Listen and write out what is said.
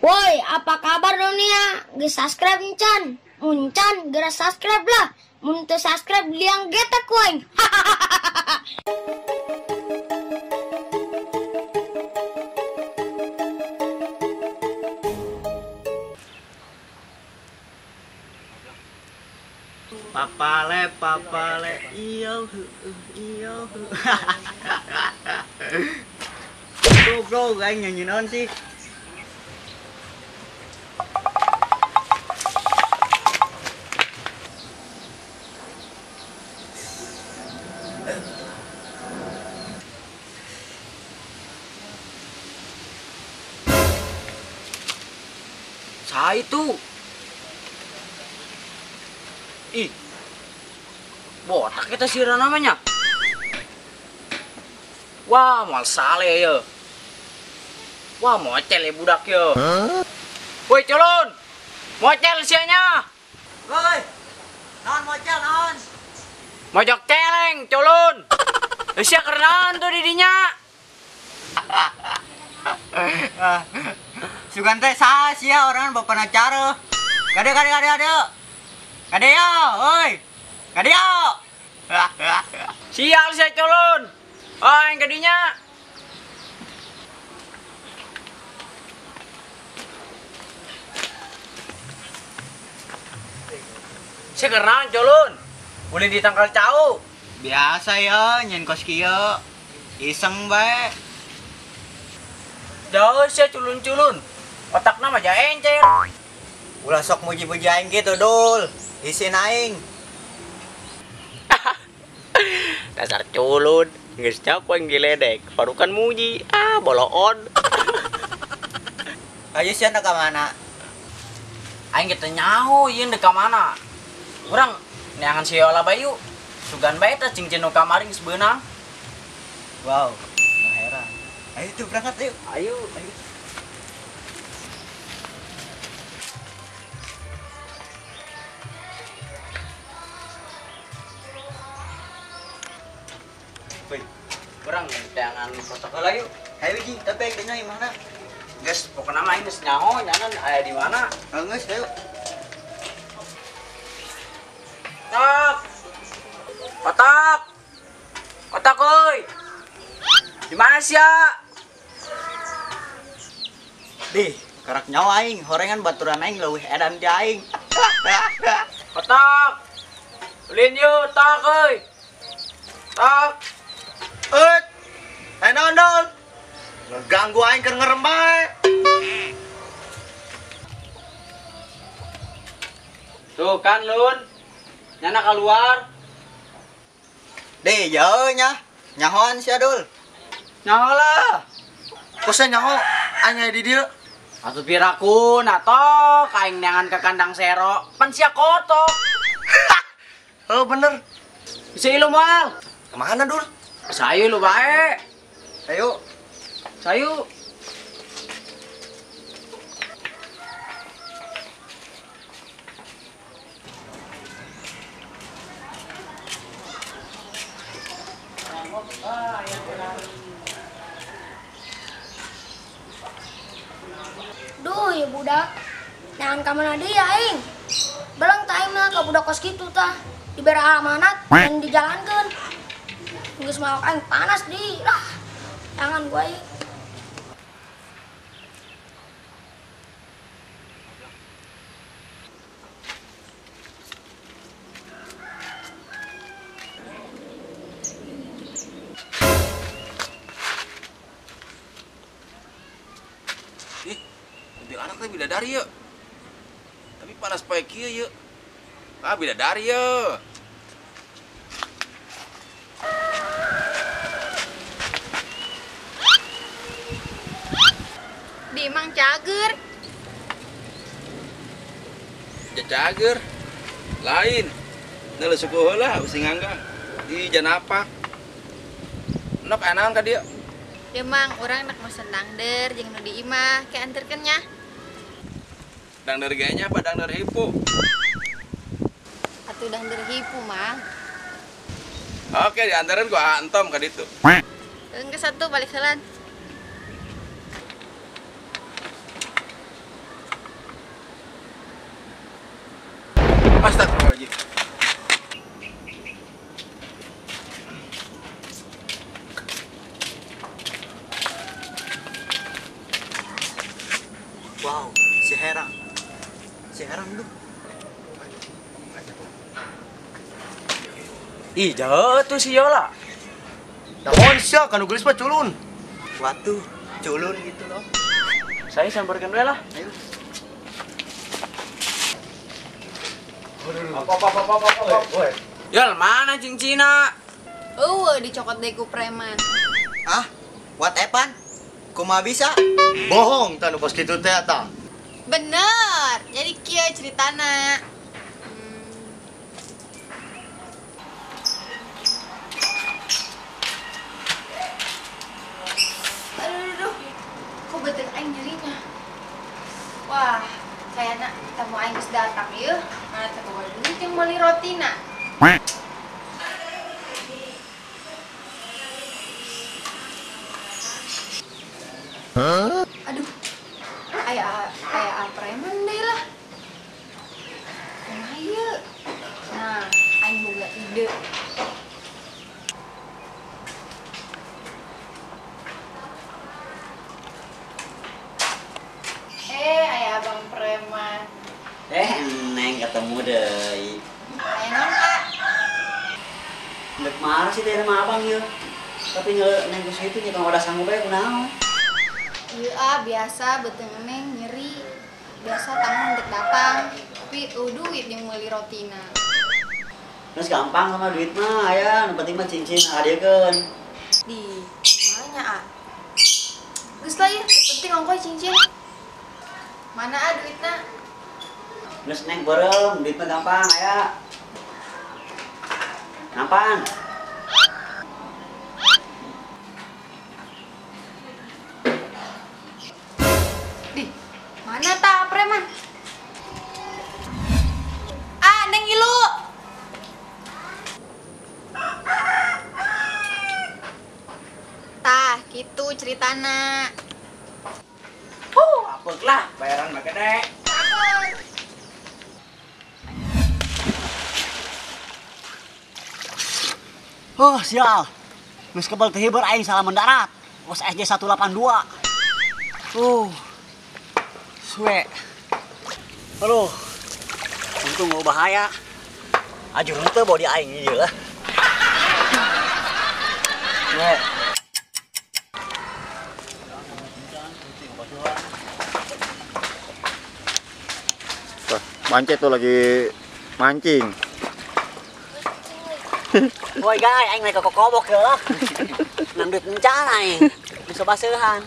Woi, apa kabar dunia? Geus subscribe encan? Muncan, geura subscribe lah. Mun teu subscribe liang getek ku aing. Papale, papale, iyo, iyo. Bro, bro, aing nyanyi naon sih? Saya itu. Ih. Botak kita sih namanya. Wah, mal sale ya. Wah, mocel ya budak ya. Huh? Woi, culun. Mocel sianya. Woi. Naon mocel naon? Mojok celeng, culun. Sia kerenaan tuh didinya. Sugan teh saha sia orang bapana cara. Kade kade kade kade. Kade yo, woi. Kade yo. Sial sia culun. Oh, yang kadinya. Sia kerenaan culun. Boleh ditangkal cau. Biasa ya, nyen kos kieu. Iseng bae. Jauh sia culun-culun. Otakna mah encer. Ulah sok muji-muji aing gitu, Dul. Isin aing. Dasar culun, geus nyaku aing diledek, parukan muji. Ah, boloon. Ayo sia ka mana? Aing ge teu nyaho ieu deuk ka mana. Urang neangan si Yola bae yuk. Sugan bae teh cincin nu kamari geus beunang. Wow, nu heran. Ayo tuh berangkat yuk. Ayo, ayo. Woi, kurang jangan protokol lagi yuk. Ayo Ji, tapi yang denyoi mana? Geus, pokokna mah aing geus nyaho nyanan aya di mana. Geus, ayo. Otak. Otak. Otak euy. Di mana sia? Dih, karak nyawa aing, horengan baturan aing leuwih edan ti aing. Otak. Ulin yuk, otak euy. Tak. Eh, naon dol? Ngeganggu aing keur ngerem bae. Tuh kan Lun. Nyana keluar. Deh, jauh nya. Nyahoan sia Dul. Nyaho lah. Kok sia nyaho aing aya di dieu? Atuh piraku natok aing neangan ke kandang sero. Pan sia kotok. Oh bener. Bisa ilu moal. Kemana Dul? Sayu lu bae. Ayo. Sayu. Duh, ya budak. Jangan ka mana deui aing. Belang tah aing mah ka budak kos kitu tah. Dibere amanat dan dijalankeun. Geus mah aing panas di lah. Jangan gua aing. Ih, kuntilanak teh bidadari yeuh. Tapi panas poe kieu yeuh. Ah, bidadari yeuh. Di Mang Cager. Ja cager. Lain. Neuleuh suku heula using nganggang. Di janapak. Nok anaon ka dieu? Ya Mang, urang nak mesen dangder jeung nu di imah, ke anterkeun nya. Dangder ge nya apa dangder hipu? Atuh dangder hipu, Mang. Oke, diantarin ku Antom ka ditu. Engke satu balik heula. Astagfirullahaladzim. Wow, si Herang. Si Herang tuh. Ih, jauh tuh si Yola. Naon sia kanu geulis mah culun. Watuh, culun gitu loh. Saya sambarkan we lah. Ayo. Apa. Yol, mana cincina? Eueuh dicokot deui ku preman. Ah, what epan? Kumaha bisa? Bohong tah nu kos kitu teh tah. Bener. Jadi kieu ceritana. Aduh, kok betul aing nyerinya. Wah, kayaknya tamu aing geus datang ieu. Mana teh boga duit yang meuli rotina. Aduh, aya aya preman deui lah. Kumaha ieu? Nah, aing boga ide. Aya abang preman. Neng ketemu deui. Aya naon, Kak? Ndek marah sih teh sama abang ieu. Tapi neng geus kitu nya tong wadah sanggup bae kunaon. Ieu ah biasa beuteung neng nyeri. Biasa tamu ndek datang, tapi eueuh duit jeung meuli rotina. Terus gampang sama duit mah aya, nu penting mah cincin hadiekeun. Di kumaha nya ah? Geus lah ieu, penting ongkoh cincin. Mana ah duitna? Geus neng beureum, duit mah gampang aya. Nampan. Di, mana tah preman? Ah, neng ilu. Tah, kitu ceritana. Apek lah, bayaran mah gede. Oh, sial. Geus kebal teh hiber aing salah mendarat. Kos SJ 182. Suwe. Aduh. Untung gak bahaya. Ajur teu body aing ieu lah. Suwe. Wah, mancet tuh lagi mancing. Woi guys, aing lagi kokobok ya. Nang duit encan aing. Bisa baseuhan.